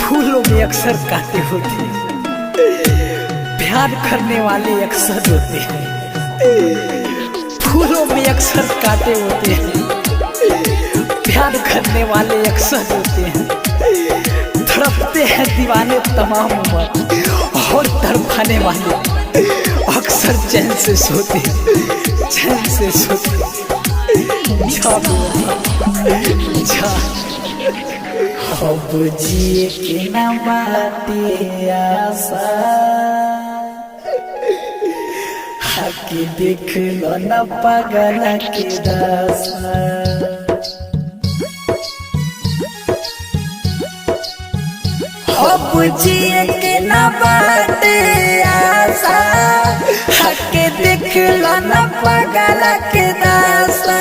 फूलों में अक्सर कांटे होते हैं, प्यार करने वाले अक्सर होते हैं। फूलों में अक्सर कांटे होते हैं, प्यार करने वाले अक्सर होते हैं। तड़पते हैं दीवाने तमाम उम्र और तड़पाने वाले अक्सर चैन से सोते हैं, चैन से सोते हैं। जा बेवफा, जा। अब जिए के ना बाटे आशा, हकी देख लो ना पागल के दासा। अब जिए के ना बाटे आशा, हके देख लो ना पागल के दासा।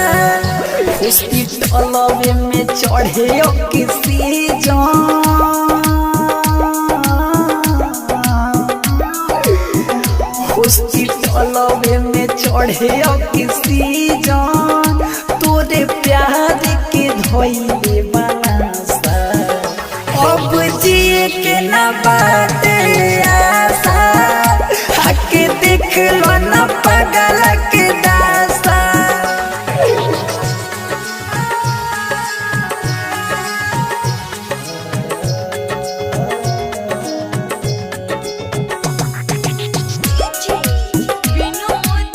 हॉस्पिटलवे में चढ़े किसी जान, हॉस्पिटलवे में चढ़े किसी जान, तोरे प्यार के धोइले बनासा। अब जिए के ना बाटे आशा, हके देख लो ना पागल के दासा। विनोद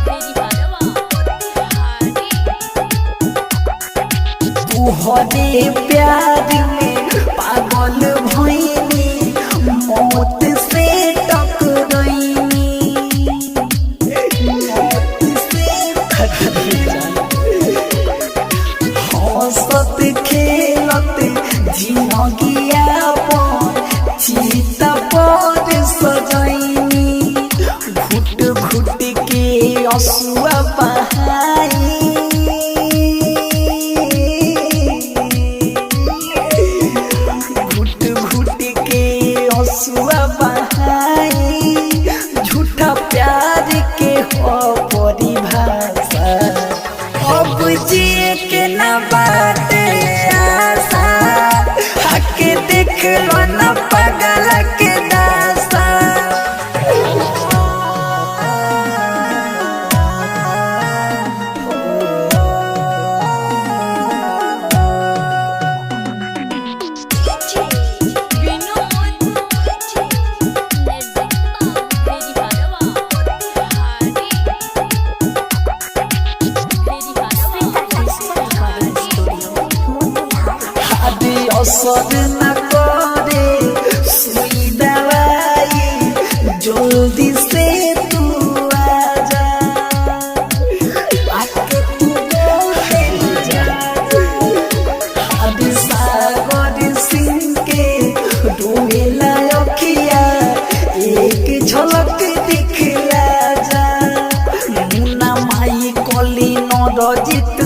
मेहरवा मोतिहारी। तुहरे प्यार में पागल भइनी, मौत से टकरैनी, मौत से टकरैनी। हंसत खेलत जिनगिया पर चिता पर सजैनी, घुट घुट के असुआ बहाई, घुट घुट के असुआ बहाई, झूठा प्यार के हो परिभाषा। अब जिए के ना बाटे आशा, हके देख लो ना पागल के दासा। विनोद मेहरवा मोतिहारी। अरे असर न करे सुई दवाई, जल्दी से तू आजा, आके तू बोलते जा। अरे सागर सिंह के डोला अखिया, एक झलक दिखला जा। मुन्ना माई कली नरजित